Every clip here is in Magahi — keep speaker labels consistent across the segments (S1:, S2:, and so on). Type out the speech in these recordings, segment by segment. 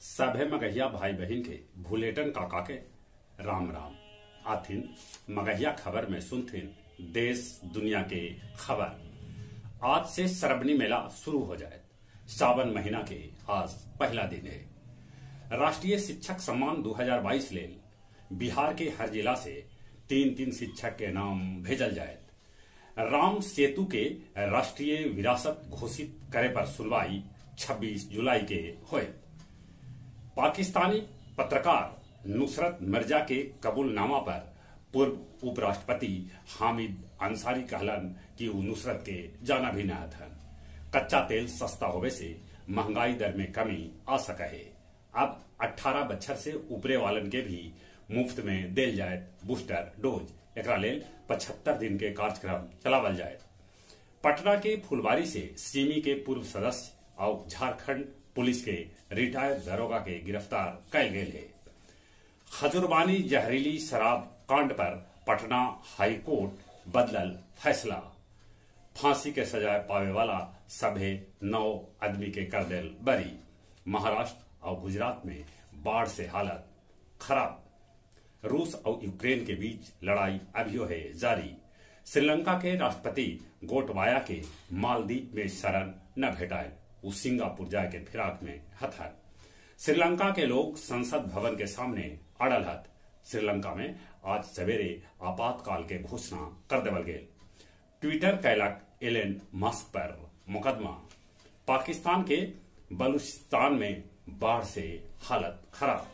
S1: सभे मगहिया भाई बहन के भुलेटन काका के राम राम। आथिन मगहिया खबर में सुनथिन देश दुनिया के खबर। आज से श्रावणी मेला शुरू हो जाए। सावन महीना के आज पहला दिन है। राष्ट्रीय शिक्षक सम्मान 2022 लेल बिहार के हर जिला से 3-3 शिक्षक के नाम भेजल जाए। राम सेतु के राष्ट्रीय विरासत घोषित करे पर सुनवाई 26 जुलाई के होए। पाकिस्तानी पत्रकार नुसरत मिर्जा के कबूलनामा पर पूर्व उपराष्ट्रपति हामिद अंसारी कहलन कि वो नुसरत के जाना भी न हथन। कच्चा तेल सस्ता होवे से महंगाई दर में कमी आ सका है। अब 18 बच्छर से ऊपरे वालन के भी मुफ्त में देल जाए बूस्टर डोज। एकरा लेल 75 दिन के कार्यक्रम चलावल जाए। पटना के फुलवारी से सिमी के पूर्व सदस्य और झारखंड पुलिस के रिटायर्ड दरोगा के गिरफ्तार कैल गेल है। खजुरबानी जहरीली शराब कांड पर पटना हाईकोर्ट बदलल फैसला। फांसी के सजाए पावे वाला सभे 9 आदमी के कर देल बरी। महाराष्ट्र और गुजरात में बाढ़ से हालत खराब। रूस और यूक्रेन के बीच लड़ाई अभियो है जारी। श्रीलंका के राष्ट्रपति गोटबाया के मालदीव में शरण न भेटाए, वो सिंगापुर जाए के फिराक में हथर। श्रीलंका के लोग संसद भवन के सामने अड़ल हथ। श्रीलंका में आज सवेरे आपातकाल के घोषणा कर देवल गेल। ट्विटर कैलक एलन मस्क पर मुकदमा। पाकिस्तान के बलूचिस्तान में बाढ़ से हालत खराब।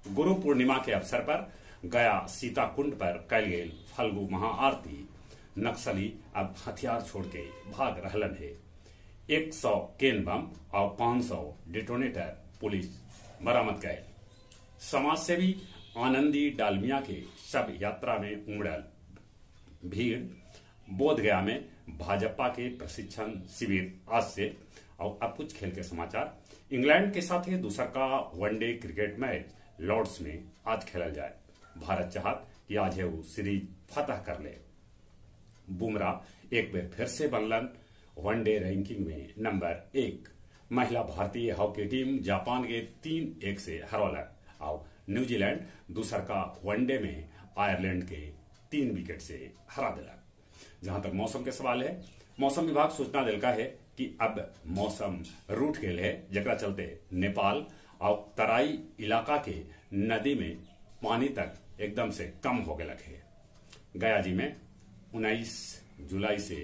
S1: गुरु पूर्णिमा के अवसर पर गया सीताकुंड पर कैल गेल फल्गु महाआरती। नक्सली अब हथियार छोड़ के भाग रहलन है। 100 केन बम और 500 डिटोनेटर पुलिस बरामद कैल। समाजसेवी आनंदी डालमिया के शव यात्रा में उमड़ल भीड़। बोधगया में भाजपा के प्रशिक्षण शिविर आज से। और अब कुछ खेल के समाचार। इंग्लैंड के साथ ही दूसरा का वनडे क्रिकेट मैच लॉर्ड्स में आज खेला जाए। भारत चाहत कि आज है वो सीरीज फतह कर ले। बुमराह एक बार फिर से बनलन वनडे रैंकिंग में नंबर 1। महिला भारतीय हॉकी टीम जापान के 3-1 से हरौलक और न्यूजीलैंड दूसर का वनडे में आयरलैंड के 3 विकेट से हरा दिलक। जहां तक मौसम के सवाल है, मौसम विभाग सूचना दिलका है कि अब मौसम रूठ गए है, जकरा चलते नेपाल और तराई इलाका के नदी में पानी तक एकदम से कम हो गया है। गया जी में 19 जुलाई से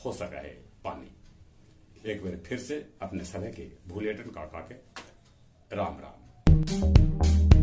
S1: हो सका है पानी। एक बार फिर से अपने सभी के भूलेटन काका के राम राम।